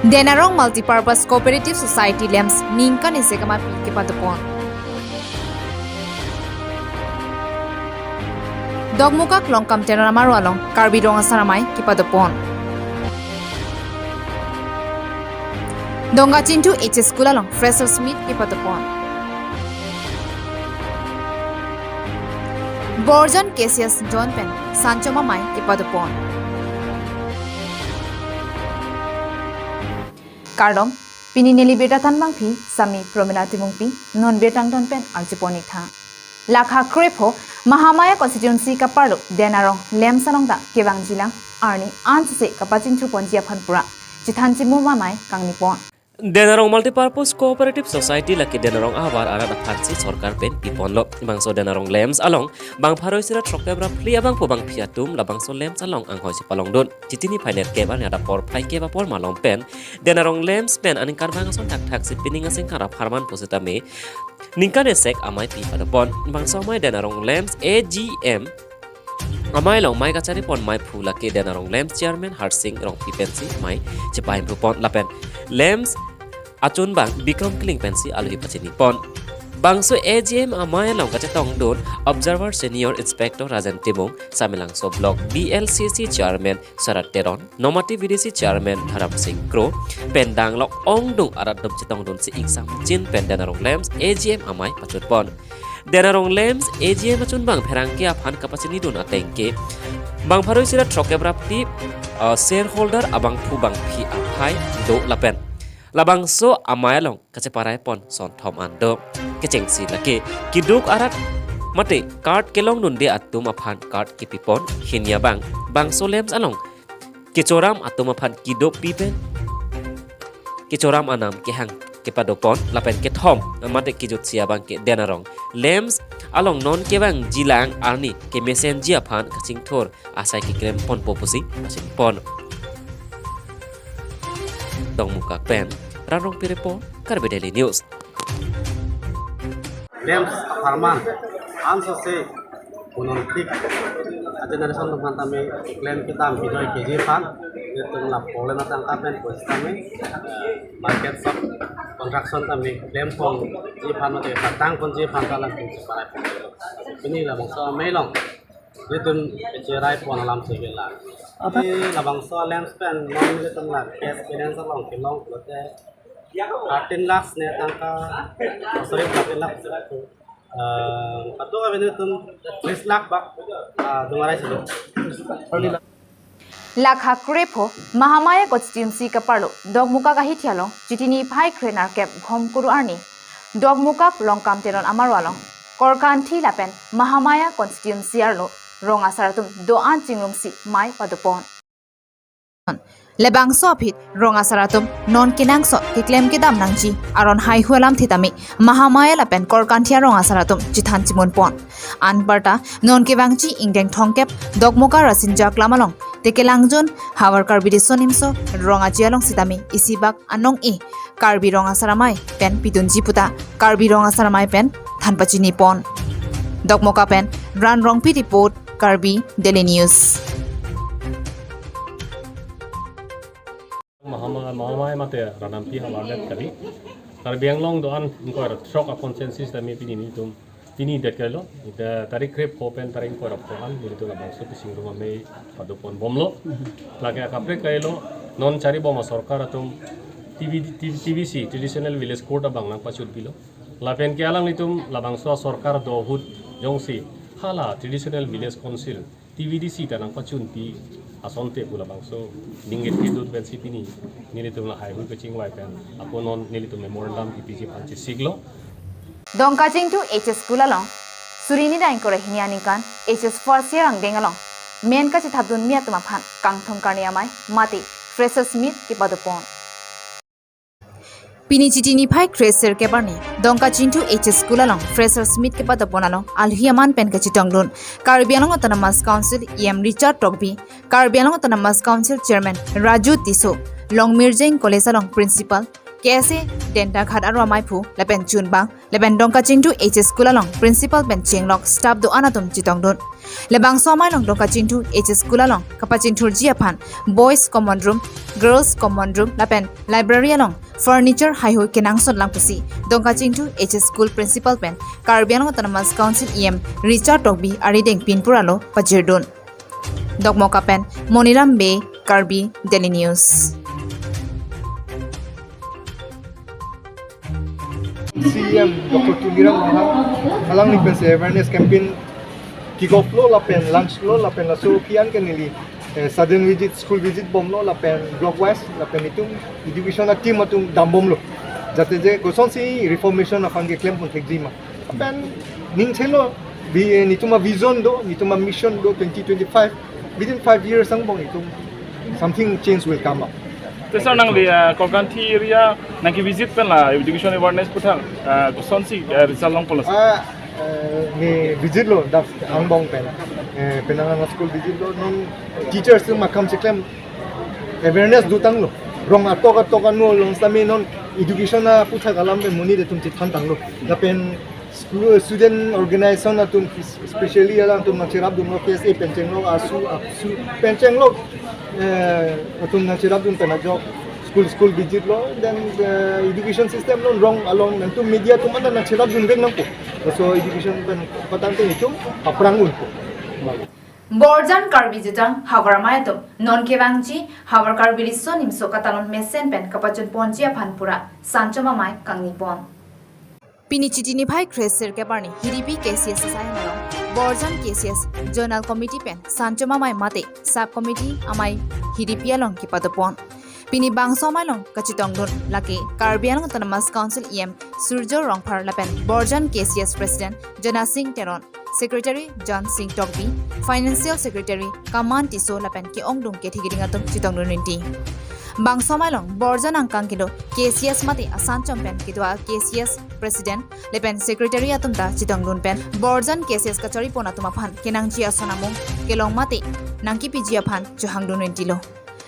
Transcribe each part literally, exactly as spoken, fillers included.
Denarong Multipurpose Cooperative Society LAMPS ningkan isi kamapi kepadopon. Dokmoka Longkam Teron Amaro along Karbi Rong Asar Amei kepadopon. Dongkachingthu H S School along Freshers Meet kepadopon. Borjan Cassius John pen Sanchom Amei kepadopon. Kardom, pini neli birta thanbangpi Sami Promina Timungpi, non birta angton pen arjupon-ik tha. Lakha krepho Mahamaya constituency kaparlo Denarong LAMPS along ta kevangjilang arni ansose kapachingthuponji aphan pura chethan chimum amei kangnipon. Denarong Multipurpose Cooperative Society lake Denarong ahavar arat aphansi sorkar pen piponlo. Bangso Denarong LAMPS along bang pharo isi ra throkkep ra phli abangphu bangphi atum labangso LAMPS along anghoi chepalongdun. Chiti niphai nerkep arni adap porphai kep apor malom pen Denarong LAMPS pen aningkan bang ason thakthaksi pining asengkar apharman pusitame ningkan esek amei pipadopon. Bangso amei Denarong LAMPS A G M amei along mei kacharipon meiphu lake Denarong LAMPS Chairman Harsing Rongpi pensi mei chepahimpupon lapen LAMPS achunbang Bikram Killing pensi alohi pachinipon. Bangso A G M amei along kachetongdun Observer Senior Inspector Rajan Timung, Samelangso Block B L C C Chairman Sarat Teron, Nomati V D C Chairman Dharam Singh Kro, pen danglok ongdung arat atum chetongdunsi ingsamjin pen Denarong LAMPS A G M amei pachunpon. Denarong LAMPS A G M achunbang pherangke aphan kapachinidun ateng ke bang pharo isi ra throkkep ra phli, uh, shareholder abangphu bangphi aphai do lapen labangso amei along kacheparaipon sonthom an do. Kechengsi lake keduk arat mate card kelongdunde atum aphan card kepipon, hini abang bangso LAMPS along kechoram atum aphan kedopi pen kechoram anam kehang kepadopon lapen kethom mate kejutsi abang ke Denarong LAMPS along non kevangjilang arni kemesenji aphan kachingthur asai keklemponpo pusi pachinipon. Dokmoka pen Ran Rongpi report, Karbi Daily News. LAMPS apharman ansose unong tik a generation atum aphan tame klem kedam kejoi keji aphan nelitum lapu le natang kapen pusitame market shop construction tame klempon ji aphan mate patangponji aphan ta alam tum cheparai. Pini labangso amei along nelitum cheraipon alam si kelang. Apa? Di labangso LAMPS pen non nelitum la cash balance along kelong pulote thirteen lakhs ne tangka, oh, sorry, thirteen lakhs. Eh, patu kami nelitum tris lakh ba, ah, dungarai silo. Lakha krepho Mahamaya constituency kaparlo Dokmoka ahithi along Chiti niphai kre nerkep Ghomkuru arni Dokmoka Longkam Teron Amaro along Korkanthi lapen Mahamaya constituency arlo rong asar atum do-an chingrumsi mei padopon. Labangso aphi rong asar atum non kenangsot keklem kedam nangji aron haihui alamthe tame Mahamaya lapen Korkanthi arong asar atum chethan chimunpon. Anparta non kevangji ingdeng thomkep Dokmoka Rasinja Aklam along Tekelangjun Havar Karbi Riso Nimso Rong Aje along sitame isibak anong-e Karbi Rong Asar Amei pen pidunji puta Karbi Rong Asar Amei pen than pachinipon. Dokmoka pen Ran Rongpi report, Karbi Daily News. Mahama-, Mahamaya mate Ranampi havar det kali. Karbi Anglong do-an ingkoi ra throk a constituency tame pini nelitum pini det kalilo. Ita tarik krepho pen tarik ingkoi ra pho an nelitum labangso kachingrum amei padopon bomlo. Lake akaprek kalilo, non charibom asorkar atum T V, T V C, Traditional Village Court abang nangpachunpilo. Lapen ke alanglitum labangso asorkar do ahut jongsi hala Traditional Village Council, T V D C ta nangpachunpi asonte pu labangso ningit kidut pensi pini nelitum la haihui kachingvai pen ako non nelitum memorandum ipiji aphan chesiklo. Dongkachingthu H S School along suri ni dai ingkoi ra hini aningkan H S first year angdeng along men kachethapdunmi atum aphan kangthum karni amei mate Freshers Meet kepadopon. Pini Chiti niphai kre nerkep arni Dongkachingthu H S School along Freshers Meet kepadopon along alohi aman pen kachetongdun Karbi Anglong Autonomous Council E M Richard Tokbi, Karbi Anglong Autonomous Council Chairman Raju Tisso, Longmirjeng College along Principal K S A Dentaghat arlo amaiphu lapen chunbang lapen Dongkachingthu H S School along principal pen chenglok staff do-an atum chetongdun. Labangso amei along Dongkachingthu H S School along kapachingthurji aphan Boys Common Room, Girls Common Room lapen library along furniture haihui kenangsot lang pusi Dongkachingthu H S School principal pen Karbi Anglong Autonomous Council E M Richard Tokbi arideng pinpur alo pajirdun. Dokmoka pen Moniram Bey, Karbi Daily News. C E M Doctor Tuliram Ronghang alangli pensi awareness campaign kick off lo lapen launch lo lapen laso kian ke neli, eh, sudden visit, school visit bomlo lapen block wise lapen itum education a team atum dambomlo. Jate je kosonsi reformation aphan keklem pon thekji ma. Lapen ning chelo, vi-, eh, netum a vision do, netum a mission do twenty twenty-five. Within five years angbong itum something change will come up. Te sir, nangli, ah, Korkanthi area nangke visit pen la education awareness aputhak, ah, kosonsi, ah, result longpo lo? Ah, eh, ne visit lo, das angbong pen. Eh, penang school visit lo, non teachers tu makam seklem awareness dotanglo. Rong atok atok anu along sami non education aputhak alam pen monit atum chethan tanglo. Lapen school, student organization atum, especially alangtum nangcherapdunlo, K S A pen chenglok, ASU, ABSU pen chenglok, eh, atum nangcherapdun pen ajok school school visit lo, then, eh, education system lo rong along nangtum media atum anta nangcherapdun vek nangpo. So education pen patang te itum aphrang unpo. Borjan Karbi Jutang Havar Amei atum non kevangji Havar Karbi Riso Nimso Katalon mesen pen kapachun ponji aphan pura Sanchom Amei kangni pon. Pini Chiti niphai kre-sirkep arni Hidipi K C S asai along Borjan K C S Zonal Committee pen Sanchom Amei mate Sub Committee amei Hidipi along kepado pon. Pini bangso amei along kachetongdun lake Karbi Anglong Autonomous Council E M Surjya Rongphar lapen Borjan K C S President Jona Singh Teron, Secretary John Singh Tokbi, Financial Secretary Kaman Tisso lapen ke-ongdung kethekding atum chetongdun rinti. Bangso amei along Borjan angkang kedo K C S mate a-Sanchom pen kedo a-K C S President lapen Secretary atum ta chetongdun pen Borjan K C S kachari pon atum aphan kenangji ason amung kelong mate nangkepiji aphan chohangdun rintilo.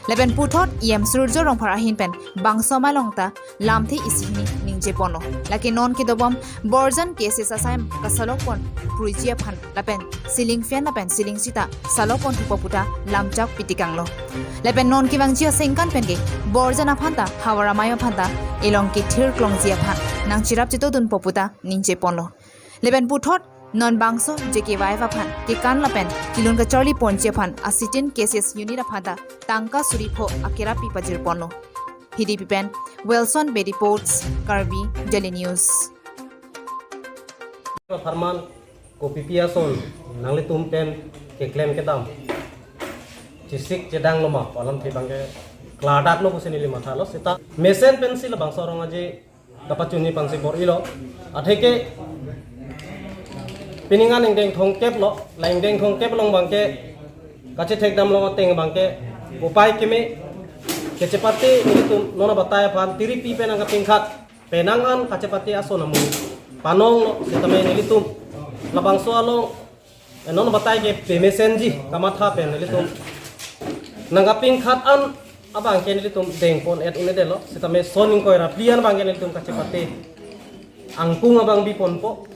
Lapen puthot E M Surjya Rongphar ahin pen bangso amei along ta lamthe isi hini ningje ponlo. Lake non kedobom Borjan K C S asai kasalok pon pruiji aphan lapen ceiling fan lapen ceiling sita salok pon thupo puta lamchak pitikanglo. Lapen non kevangji asengkan pen ke Borjan aphan ta Havar Amei aphan ta elong kethir klongji aphan nangcherap chetongdunpo puta ningje ponlo. Lapen puthot non bangso J K Y F aphan kekan lapen kelun kacharli ponji aphan asitin K C S unit aphan ta tangka suri pho akerap pi pajir ponlo. Hidipi pen Wilson Bedi reports, Karbi Daily News. Pharman kopipi ason nanglitum pen keklem kedam chesik chedang loma pu alamthe abangke klardak lo pusi neli mathalo seta mesen pensi labangso arong aje kapachunji aphansi bor-ilo. Atheke pining an ingdeng thomkep lo, la ingdeng thomkep along abangke kachethekdam along ateng abangke upai keme kachepate nelitum non abatai aphan tiripi pen nangkapingkhat penang an kachepate ason amung panong lo setame nelitum labangso along, eh, non abatai ke pemesenji kamatha pen nelitum nangkapingkhat an abangke nelitum dengpon et un-edetlo setame son ingkoi ra phli an abangke nelitum kachepate angkung abang biponpo.